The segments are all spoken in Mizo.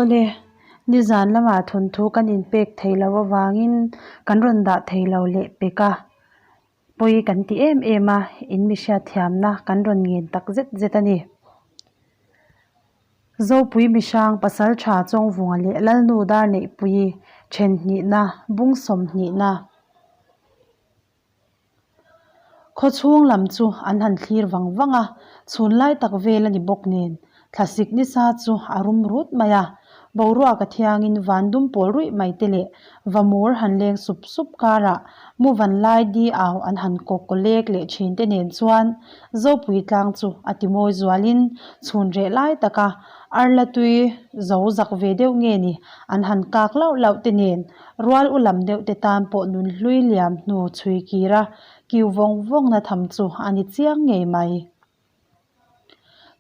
Awle, nizan lamah thawnthu kan inpek thei lo avangin kan rawn dah thei lo leh pek a, pawi kan ti em em a, in mi hriatthiamna kan rawn ngen tak zet zet a ni. Zopui Mihrang Pasaltha Chawngvunga leh Lalnu Darneihpuii thenhnihna bung sawmhnihna. Khawchhung lam chu an han thlir vang vang a, chhun lai tak vel a ni bawk nen thlasik nisa chu a rum rut mai a. Boruak a thiangin van dum pawl ruih mai te leh vamur han leng sup sup karah mu van lai di au an han kawk kaw lek leh thin te nen chuan Zopui tlang chu a ti mawi zualin chhun reh lai taka arla tui zo zak ve deuh nge ni an han kak lauh lauh te nen Rual u lam deuh te tan pawh nun hlui liam hnu chhui kir a, kiu vawng vawng na tham chu a ni chiang ngei mai.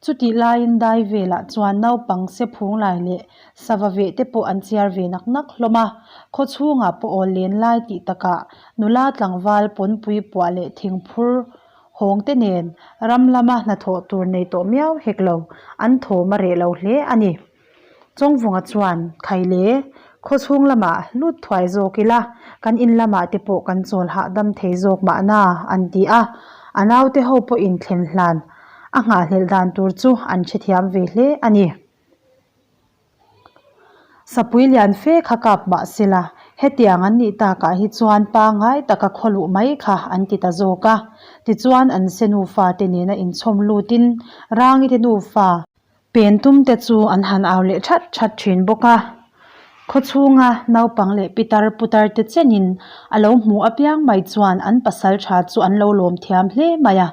Chutih laiin dai velah chuan naupang se phung lai leh sava veh te pawh an chiar ve nak nak hlawm a, khaw chhungah pawh awl len lai tih takah nula tlangval pawnpui puah leh thingphur hawng te nen ram lama hnathawh tur nei tawh miau hek lo, an thawm a reh lo hle a ni. Chawngvunga chuan, Khaile, khaw chhung lamah lut thuai zawk ila, kan in lamah te pawh kan chawl hahdam thei zawk mahna, an ti a. A naute ho pawhin thlen hlan a nghahhlelh dan tur chu an hrethiam ve hle a ni. Sapui lian fe kha kap mah sela, hetiang an nih takah hi chuan pangngai taka khaw luh mai kha an ti ta zawk a. Tichuan an se nufa te nena inchhawm lutin Rangi te nufa, Pen tum te chu an han au leh that that thin bawk a, khaw chhunga naupang leh pitar putar te chenin a lo hmuh apiang mai chuan an pasal tha chu an lo lawm thiam hle mai a.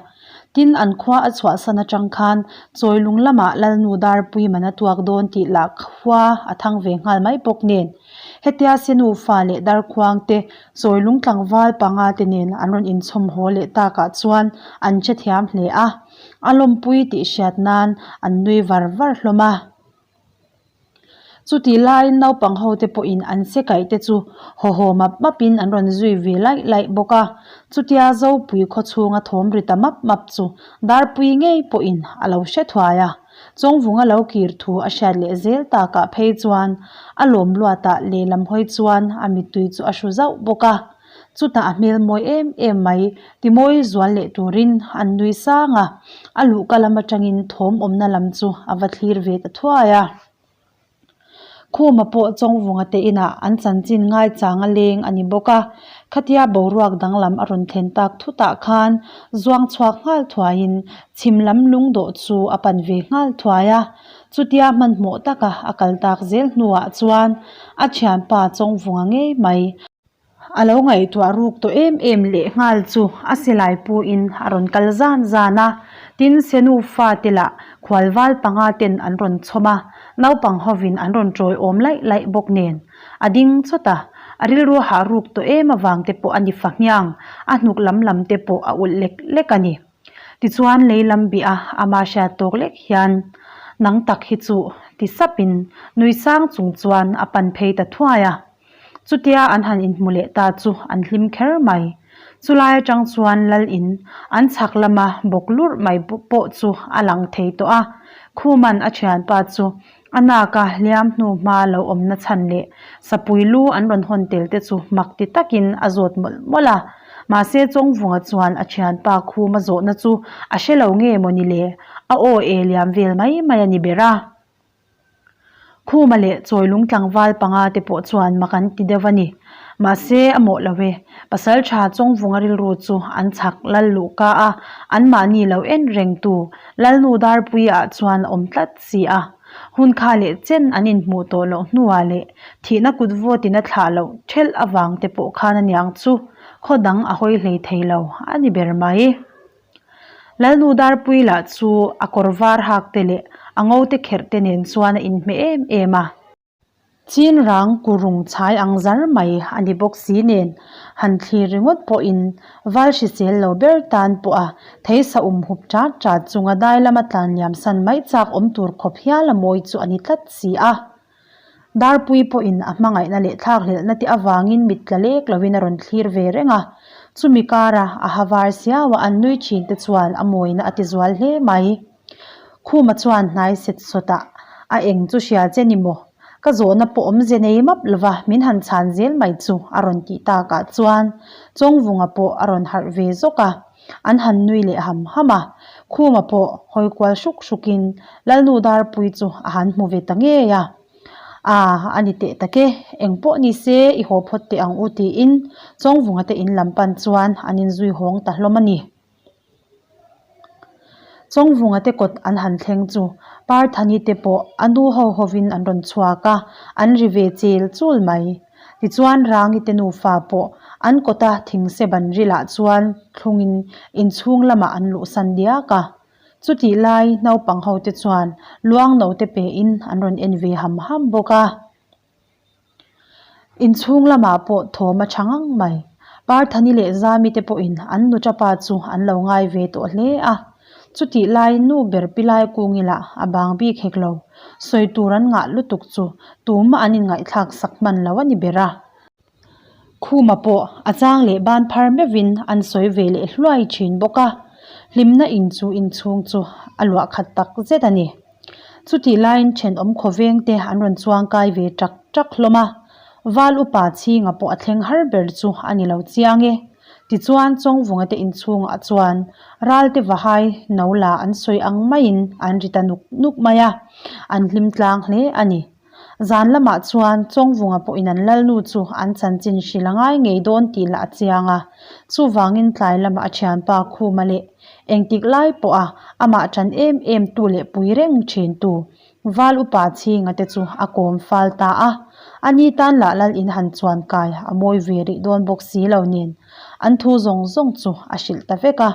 Tin, an khua a chhuahsan atang khan Chawilung lamah Lalnu Darpui man a tuak dawn tih lah khua a thang ve nghal mai bawk nen. Hetia Senu fa leh Darkhuang te Chawilung tlangval panga te nen an rawn inchhawm haw leh takah chuan an che thiam hle a. A lawmpui tih hriat nan an nui var var hlawm a. Chutih laiin naupang ho te pawhin an se kaih te chu haw haw map map in an rawn zui ve laih laih bawk a. Chutia Zopui khaw chhunga thawm ri ta map map chu Darpui ngei pawhin a lo hre thuai a. Chawngvunga lo kir thu a hriat leh zel takah phei chuan a lawm luatah lehlam hawi chuan a mittui chu a hru zauh bawk a. Chutah a hmel mawi em em mai, timawi zual leh turin an nui sang a, a luhka lam atangin thawm awmna lam chu a va thlir ve ta thuai a. Khuma pawh Chawngvunga te inah an chanchin ngaichang a leng a ni bawk a, khatia boruak danglam a rawn thlen tak thutah khan zuang chhuak nghal thuaiin chhim lam lungdawh chu a pan ve nghal thuai a. Chutia hmanhmawh taka a kal tak zel hnuah chuan a thianpa Chawngvunga ngei mai, A lo ngaihtuah ruk tawh em em leh nghal chu a silai puin a rawn kal zan zan a, tin se nufa te lah khualval panga ten an rawn chhawm a, naupang hovin an rawn tawi awm laih laih bawk nen a ding chawt a, a rilru hah ruk tawh em avang te pawh a ni fahmiang, a hnuk lam lam te pawh a ulh lek lek a ni. Tichuan lei lam bih a ama hriat tawk lek hian nang tak hi chu ti sapin nui sang chung chuan a pan phei ta thuai a. Chutia an han inhmu leh ta chu an hlim kher mai. Chulai atang chuan lal in an chhak lama bawk lurh mai pawh chu a lang thei tawh a. Khuman a thianpa chu a naka hliam hnu hma lo awmna chhan leh sapui lu an rawn hawn tel te chu mak ti takin a zawt mawlh mawlh a. Mahse Chawngvunga chuan a thianpa Khuma zawhna chu a hre lo nge mawni le, a aw e liam vel mai mai a ni ber a. Khuma leh Chawilung tlangval panga te pawh chuan mak an ti deuh a ni. Mahse, a mawh lo e. Pasal tha Chawngvunga rilru chu an chhak lal luh ka a, anmahni lo en reng tu Lalnu Darpuia ah chuan a awm tlat si a. Hun kha leh chen an inhmuh tawh loh hnuah leh thihna kut vawtin a thlah loh thelh avang te pawh khan aniang chu khaw dang a hawi hlei thei lo a ni ber mai. Lalnu Darpui lah chu a kawr var hak te leh a ngo te kherh te nen chuan a inhmeh em em a. Chin rang kurung chhai ang zar mai a ni bawk si nen han thlir ringawt pawhin val hrisel lo ber tan pawh a theisa um hup chat chat chunga dai lama tlan liam san mai chak awm tur khawp hial a mawi chu a ni tlat si a. Darpui pawhin a hmangaihna leh thlakhlelhna te avangin mit tla lek lovin a rawn thlir ve reng a, chumi kara a ha var siau a an nui thin te chuan a mawina a ti zual hle mai. Khuma chuan hnai set sawtah a eng chu hria che ni maw? Ka zawhna pawh awmze nei map lova min han chhan zel mai chu a rawn tih takah chuan Chawngvunga pawh a rawn harh ve zawk a, an han nui leh ham ham a. Khuma pawh hawi kual hruk hrukin Lalnu Darpui chu a han hmu ve ta ngei a. A, a ni teh tak e, eng pawh ni se i haw phawt teh ang u tiin Chawngvunga te in lam pan chuan an inzui hawng ta hlawm a ni. Chawngvunga te kawt an han thleng chu Parthani te pawh a nu ho hovin an rawn chhuak a, an ri ve chel chul mai. Tichuan Rangi te nufa pawh an kawta thingse ban rilah chuan thlungin inchhung lamah an luhsan diak a. Chutih lai naupang ho te chuan luang no te pein an rawn en ve ham ham bawk a. Inchhung lamah pawh thawm a tha ngang mai. Parthani leh Zami te pawhin an nu tapa chu an lo ngai ve tawh hle a. Chutih lai nu ber pilai kungila a bang bik hek lo. Sawi tur an ngah lutuk chu tumah an inngaihthlak sak hman lo a ni ber a. Khuma pawh a chang leh ban phar meuhin an sawi ve leh hluai thin bawk a. Hlimna in chu inchhung chu a luah khat tak zet a ni. Chutih laiin thenawm khawveng te an rawn chuang kai ve ṭak ṭak hlawm a, Val upa chhinga pawh a thleng har ber chu a ni lo chiang e. Tichuan Chawngvunga te inchhungah chuan Ralte Vahai no la an sawi ang maiin an ri ta nuk nuk mai a, an hlim tlang hle a ni. Zan lamah chuan Chawngvunga pawhin an lalnu chu an chanchin hrilh a ngai ngei dawn tih lah a chiang a, chuvangin tlai lamah a thianpa Khuma leh engtik lai pawha amah ṭan em em tu leh pui reng ṭhin tu Val upa chhinga te chu a kawm fal ta a, ani tan lah lal in han chuan kai a mawi ve rih dawn bawk si lo nen an thu zawng zawng chu a hrilh ta vek a.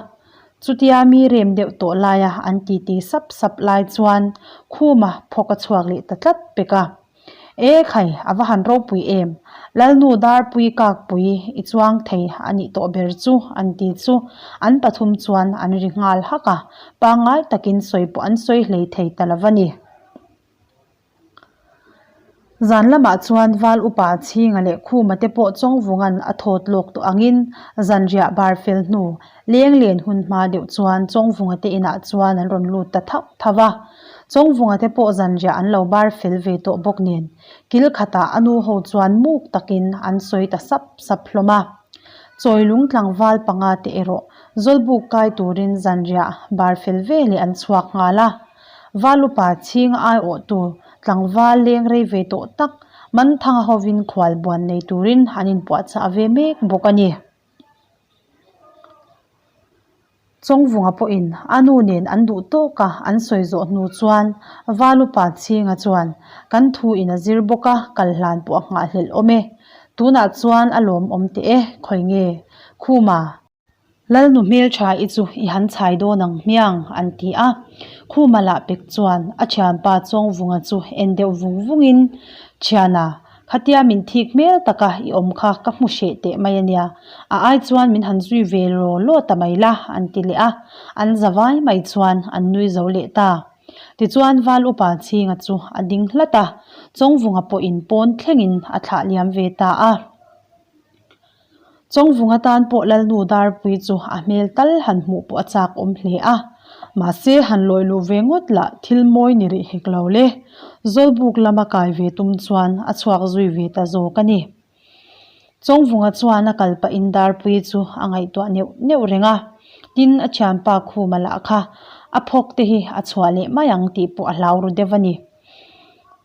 Chutia mi rem deuh tawh laia an titi sap sap lai chuan Khuma phawk a chhuak leh ta tlat pek a. E khai, a va han ropui em! Lalnu Darpui Kakpui i chuang thei a nih tawh ber chu an ti chu an pathum chuan an ri nghal hak a, pangngai takin sawi pawh an sawi hlei thei ta lo va ni. Zan lamah chuan Val upa Chhinga leh Khuma te pawh Chawngvunga'n a thawt lawk tawh angin zanriah bar fel hnu leng len hun hma deuh chuan Chawngvunga te inah chuan an rawn lut ta thauh thauh a. Chawngvunga te pawh zanriah an lo bar fel ve tawh bawk nen kil khatah a nu ho chuan muk takin an sawi ta sap sap hlawm a. Chawilung tlangval panga te erawh Zawlbuk kai turin zanriah bar fel veleh an chhuak nghal a. Valupa chhing aiawhtu tlangval leng rei ve tawh tak Manthanga hovin khual buan nei turin an inpuahchah ve mek bawk a ni. Chawngvunga pawhin a nu nen an duh tawk a, an sawi zawh hnu chuan Valupa chhinga chuan kan thu in a zir bawk a, kal hlan pawh a nghahhlelh awm e. Tunah chuan a lawmawm teh e, khawi nge? Khuma. Lalnu hmeltha i chu i han chhai dawn ang hmiang, an ti a. Khuma lah pek chuan a thianpa Chawngvunga chu en deuh vung vungin, Thiana, khatia min thik hmel taka i awm kha ka hmu hreh teh mai a nia, a ai chuan min han zui ve law law ta mai la, an ti leh a. An za vai mai chuan an nui zo leh ta. Tichuan Val upa Chhinga chu a ding hlat a, Chawngvunga pawhin pawn thlengin a thlah liam ve ta a. Chawngvung atan pawh Lalnu Darpui chu a hmel tal han hmuh pawh a chak awm hle a, mahse han lawi luh ve ngawt lah thil mawi ni rih hek lo le. Zawlbuk lama kai ve tum chuan a chhuak zui ve ta zawk a ni. Chawngvunga chuan a kal pahin Darpui chu a ngaihtuah neuh neuh reng a, tin a thianpa Khuma lah kha a phawk te hi a chhuah leh mai ang tih pawh a hlau ru deuh a ni.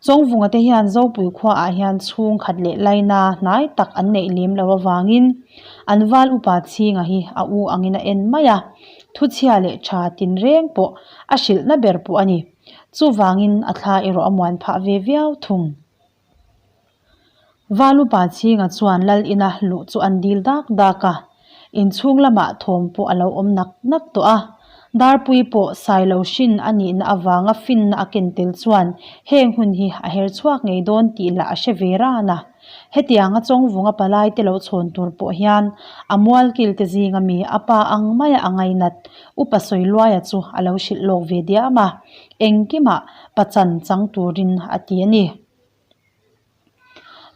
Chawngvunga te hian Zopui khuaah hian chhung khat leh laina hnai tak an neih lem loh avangin an val upa chhinga hi a u angin a en mai a, thuchhia leh tha tinreng pawh a hrilhna ber pawh a ni. Chuvangin a thla erawh a muan phah ve viau thung. Val upa chhinga chuan lal ina luh chu an dil dak dak a, inchhung lamah thawm pawh a lo awm nak nak tawh a. Darpui pawh Sailo hrin a nihna avanga finna a ken tel chuan heng hun hi a her chhuak ngei dawn tih lah a hre ve ran a. Hetianga Chawngvunga palai te lo chhawn tur pawh hian a mualkil te zinga mi a pa ang maia a ngainat Upa Sawiluaia chu a lo hrilh lawk ve diam a, engkimah pachan chang turin a ti a ni.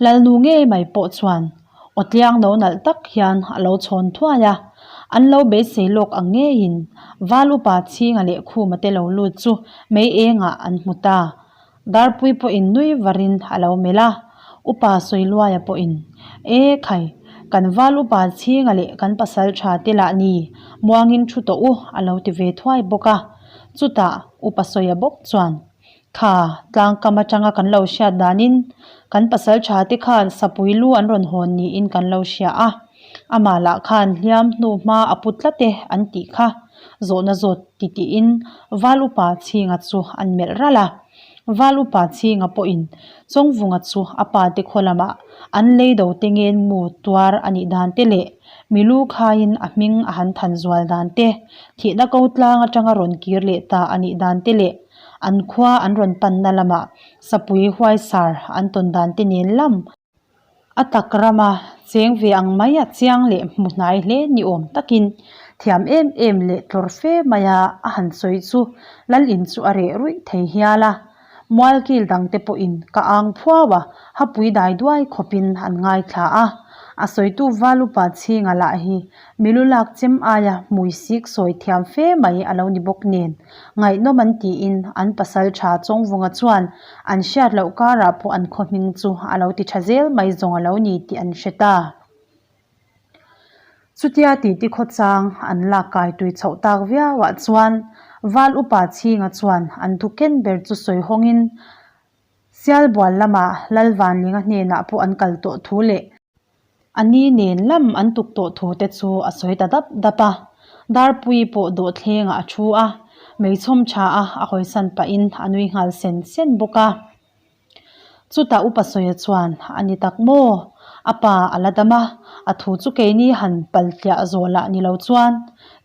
Lalnu ngei mai pawh chuan awtliang no nalh tak hian a lo chhawn thuai a, an lo beisei lawk ang ngeiin Val upa Chhinga leh Khuma te lo lut chu mei engah an hmu ta. Darpui pawhin nui varin a lo melh a, Upa Sawiluaia pawhin, E khai, kan val upa chhinga leh kan pasal tha te lah ni, muangin thu tawh u a lo ti ve thuai bawk a. Chutah Upa Sawia bawk chuan, Kha, tlangkam atanga kan lo hriat danin kan pasal tha te khan sapui lu an rawn hawn niin kan lo hria a, amah lah khan hliam hnu hma a pu tlat e an tih kha zawhna zawt ti tiin Val Upa Chhinga chu an melh ralh a. Val Upa Chhinga pawhin Chawngvunga chu a pa te khaw lamah an lei do te ngen mu tuar a nih dan te leh mi lu khaiin a hming a han than zual dan te, thihna ko tlang atanga rawn kir leh ta a nih dan te leh an khua an rawn panna lamah sapui huaisar an tawn dan te nen lam A tak rama cheng ve ang mai a chiang leh hmu hnai hle ni awm takin thiam em em leh tlawr fe maia a han sawi chu Lalin chu a reh ruih thei hial a. Mualkil dangte pawhin ka ang phuau a, hapui dai duai khawpin an ngaithla a. A sawitu Valupa chhinga lah hi milu lak chem aia hmui sik sawi thiam fe mai a lo ni bawk nen Ngaihnawm an tiin an pasal tha Chawngvunga chuan an hriat loh karah pawh an khaw hming chu a lo ti tha zel mai zawng a lo ni tih an hre ta. Chutia titi khawchang an lak kai tui chhoh tak viauah chuan Val Upa Chhinga chuan an thu ken ber chu sawi hawngin Sialbual lamah Lalvanlinga hnenah pawh an kal tawh thu leh A ni nen lam an tuk tawh thu te chu a sawi ta dap dap a. Darpui pawh dawhthlengah a thu a, meichhawm tha a a hawisan pahin a nui nghal sen sen bawk a. Chutah Upa Sawia chuan, A ni tak maw? A pa a la dam a, a thu chu keini han paltliah zawh lah ni lo chuan.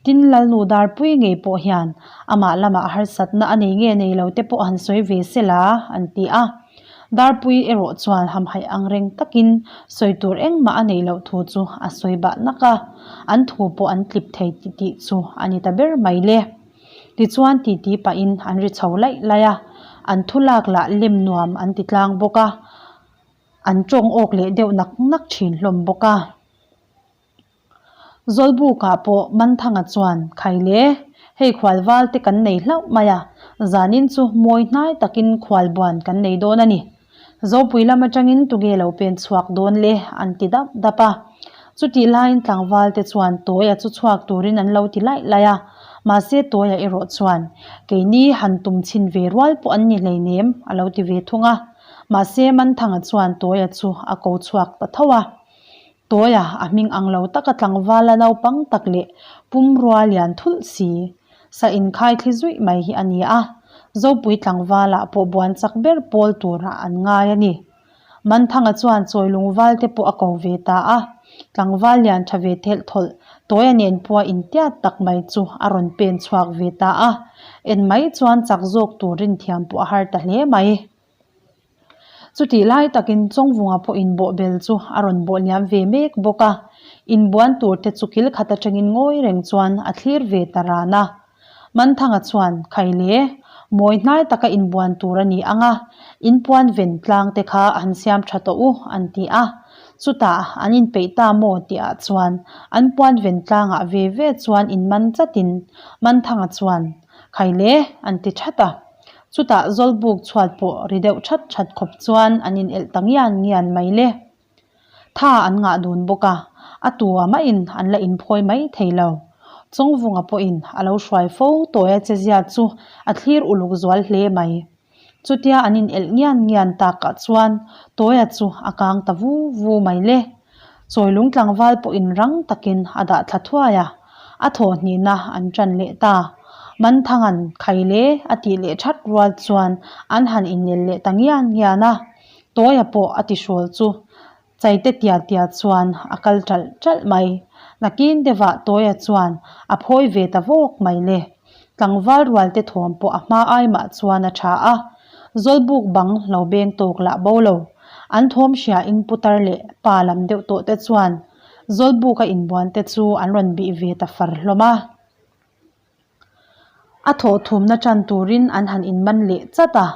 Tin, Lalnu Darpui ngei pawh hian amah lamah harsatna a nei nge nei lo te pawh han sawi ve se la, an ti a. Darpui erawh chuan hamhaih ang reng takin sawi tur engmah a neih loh thu chu a sawi bah nak a, an thu pawh an tlip thei tih chu a ni ta ber mai le. Tichuan titi pahin an ri chho laih laih a, an thu lak lah lem nuam an ti tlang bawk a, an tawng awk leh deuh nak nak thin hlawm bawk a. Zawlbukah pawh Manthanga chuan, Khai le, hei khualval te kan nei hlauh mai a, zanin chu mawi hnai takin khualbuan kan nei dawn a ni. Zopui lam atangin tunge lo pen chhuak dawn le? an ti dap dap a. Chutih laiin tlangval te chuan Tawia chu chhuak turin an lo ti laih laih a, mahse Tawia erawh chuan, Keini han tum chhin ve rual pawh an ni hleinem, a lo ti ve thung a. Mahse Manthanga chuan Tawia chu a ko chhuak ta tho a. Tawia a hming ang lo taka tlangvala naupang tak leh pumrua lian thulh si, sa inkhai thli zuih mai hi a ni a, Zopui tlangvala pawh buan chak ber pawl turah an ngai a ni. Manthanga chuan Chawilungval te pawh a ko ve ta a, tlangval lian tha ve thelh thawlh Tawia nen pawha intiat tak mai chu a rawn pen chhuak ve ta a, en mai chuan chak zawk tur rinthiam pawh a har ta hle mai. Chutih lai takin Chawngvunga pawh inbawhbel chu a rawn bawh liam ve mek bawk a, inbuan tur te chu kil khat atangin ngawi reng chuan a thlir ve ta ran a. Manthanga chuan, Khaile, mawi hnai taka inbuan tur a ni ang a, inpuan ven tlang te kha an siam tha tawh u, an ti a. Chutah an inpeih ta maw tihah chuan an puan ven tlangah ve ve chuan inman tlatin Manthanga chuan, Khaile, an ti that a. Chutah Zawlbuk chhuat pawh ri deuh that that khawp chuan an in elh ta ngian ngian mai le. Tha an ngah dun bawk a, a tua mahin an la inphawi mai thei lo. Chawngvunga pawhin a lo hruai fo tawia che zia chu a thlir uluk zual hle mai. Chutia an in elh ngian ngian takah chuan tawia chu a kang ta vu vu mai le. Chawilung tlangval pawhin rang takin a dah thla thuai a, a thawh hnihna an ṭan leh ta. Manthanga'n Khaile a tih leh ṭhat rual chuan an han innel leh ta ngian ngian a, Tawia pawh a tihrawl chu Chaite tia tia chuan a kal ṭalh ṭalh mai. Nakin deuhah Tawia chuan a phawi ve ta vawk mai le. Tlangval rualte thawm pawh a hma ai mah chuan a tha a, Zawlbuk bang lo beng tawk lah bo lo. An thawm hria in putar leh pa lam deuh tawh te chuan Zawlbuk a inbuan te chu an rawn bih ve ta far hlawm a. A thawh thumna tan turin an han inman leh chat a.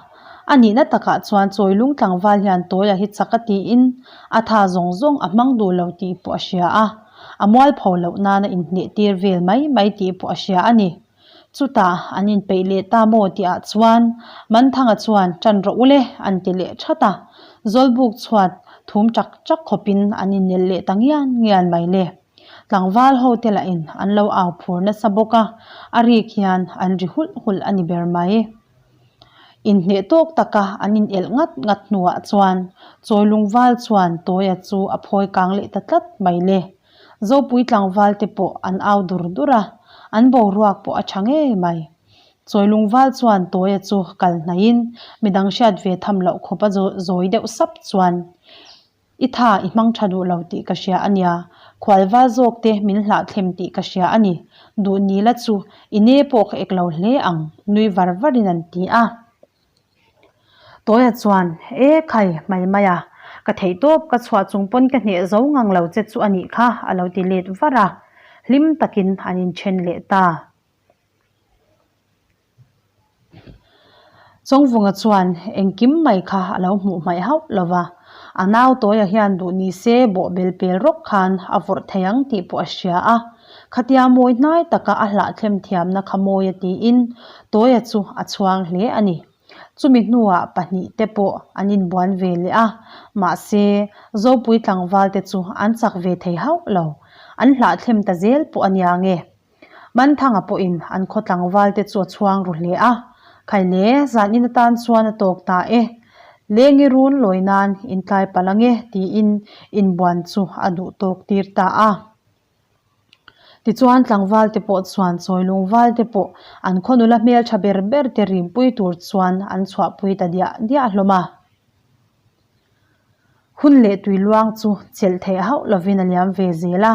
A nihna takah chuan Chawilung tlangval hian Tawia hi chak a tiin a tha zawng zawng a hmang duh lo tih pawh a hria a, a mualpho loh nana inhneh tir vel mai mai tih pawh a hria a ni. Chutah an inpeih leh ta maw tihah chuan Manthanga chuan ṭan rawh u le an ti leh ṭhat a, Zawlbuk chhuat thum ṭak ṭak khawpin an innel leh ta ngian ngian mai le. Tlangval ho te lahin an lo au phur nasa bawk a, a rik hian an ri hulh hulh a ni ber mai. Inhneh tawk taka an inelh ngat ngat hnuah chuan Chawilungval chuan Tawia chu a phawi kang leh ta tlat mai le. Zopui tlangval te pawh an au dur dur a, an boruak pawh a tha ngei mai. Chawilungval chuan Tawia chu kal hnaihin midang hriat ve tham loh khawp a zawi deuh sap chuan, I tha i hmang tha duh lo tih ka hria a nia, khualval zawk te min hlahthlem tih ka hria a ni, duh ni la chu i ne pawh ka ek lo hle ang, nui var varin an ti a. Tawia chuan, E khai, mai mai a, ka theih tawp ka chhuah chung pawn ka hneh zo ngang lo che chu a nih kha, a lo ti let var a, hlim takin an inthen leh ta. Chawngvunga chuan engkim mai kha a lo hmuh hmaih hauh lo va, a nau Tawia hian duh ni se bawhbel pel rawk khan a vawrh thei ang tih pawh a hria a. Khatia mawi hnai taka a hlahthlem thiamna kha mawi a tiin Tawia chu a chhuang hle a ni. Chumi hnuah pahnihte pawh an inbuan ve leh a, mahse Zopui tlangvalte chu an chak ve thei hauh lo. An hlahthlem ta zel pawh a nia nge. Manthanga pawhin an khaw tlangvalte chu a chhuang ru hle a, Khaile, zanin atan chuan a tawk ta e. Lengi run lawi nan intlai palh ange tiin inbuan chu a duh tawk tir ta a. Tichuan tlangvalte pawh chuan Chawilungvalte pawh an khaw nula hmeltha ber ber te rimpui tur chuan an chhuahpui ta diah diah hlawm a. Hun leh tui luang chu chelh theih hauh lovin a liam ve zel a.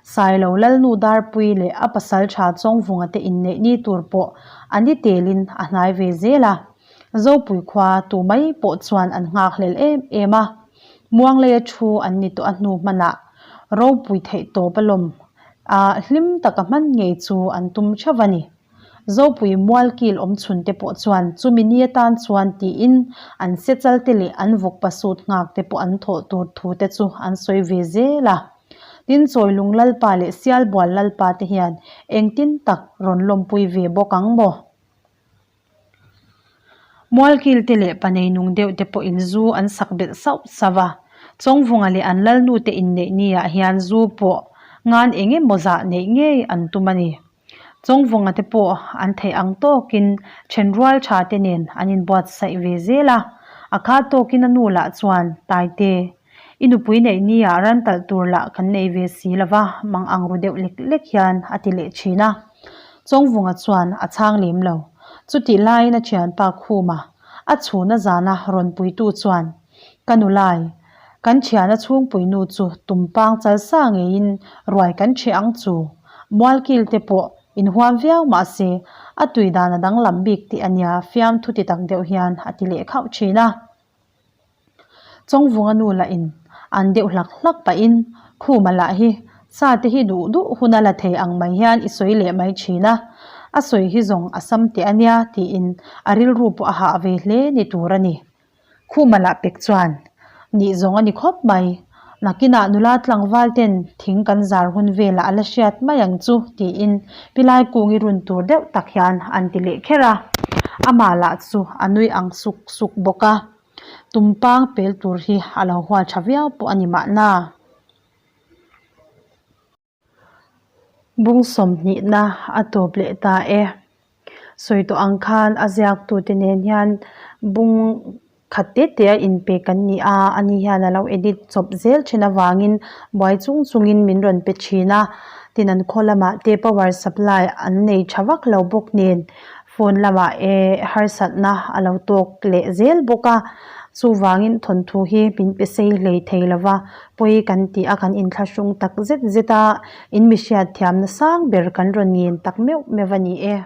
Sailo Lalnu Darpui leh a pasal tha Chawngvunga te inneih ni tur pawh a ni telin a hnai ve zel a. Zopui khua tu mai pawh chuan an nghakhlel em em a. Muangleia thu an ni tawh a hnu hmanah ropui theih tawp a lawm a, hlim taka hman ngei chu an tum theuh a ni. Zopui mualkil awm chhun te pawh chuan chumi ni atan chuan tiin an sechal te leh an vawk pasut nghak te pawh an thawh tur thu te chu an sawi ve zel a. Tin, Chawilung Lalpa leh Sialbual Lalpa te hian engtin tak rawn lawmpui ve bawk ang maw? Mualkil te leh panei nung deuh te pawhin zu an sak belh sauh sauh a, Chawngvunga leh an lalnu te inneih ni ah hian zu pawh ngan eng emaw zah neih ngei an tum a ni. Chawngvunga te pawh an theih ang tawkin thenrual tha te nen an inbuatsaih ve zel a, a kha tawkin a nu lah chuan Taite, I nupui neih ni ah ran talh tur lah kan nei ve si lo va, mang ang ru deuh lek lek hian a ti leh thin a. Chawngvunga chuan a chhang lem lo. Chutih laiin a thianpa Khuma, a chhuna zana rawn puitu chuan, Ka nulai, kan thiana chhungpui nu chu tumpang chal sa ngeiin ruai kan ṭheh ang chu. Mualkil te pawh inhuam viau mah se, a tui dan a danglam bik tih a nia fiamthu ti tak deuh hian a ti leh khauh thin a. Chawngvunga nu lah in an deuh hlak hlak pahin Khuma lah hi sa te hi duh duh hun a la thei ang mai hian i sawi leh mai thin a, a sawi hi zawng a sam teh a nia tiin a rilru pawh a hah ve hle ni tur a ni. Khuma lah pek chuan nih zawng a ni khawp mai. Nakinah nula tlangval ten thing kan zar hun velah a la hriat mai ang chu tiin pilai kungi run tur deuh tak hian an ti leh kher a. Amah lah chu a nui ang suk suk bawk a. Tumpang pel tur hi a lo hual tha viau pawh a ni mahna. Bung sawmhnihna a tawp leh ta e. Sawi tawh ang khan a ziaktute nen hian bung khat te te a inpe kan ni a, ani hian a lo edit chawp zel thin avangin buai chung chungin min rawn pe thin a. Tin an khaw lamah te power supply an nei tha vak lo bawk nen phone lamah eh harsatna a lo tawk leh zel bawk a. Chuvangin thawnthu hi min pe sei hlei thei lo va. Pawi kan tih a kan inthlahrung tak zet zet a, in mi hriatthiamna sang ber kan rawn ngen tak meuh meuh a ni e.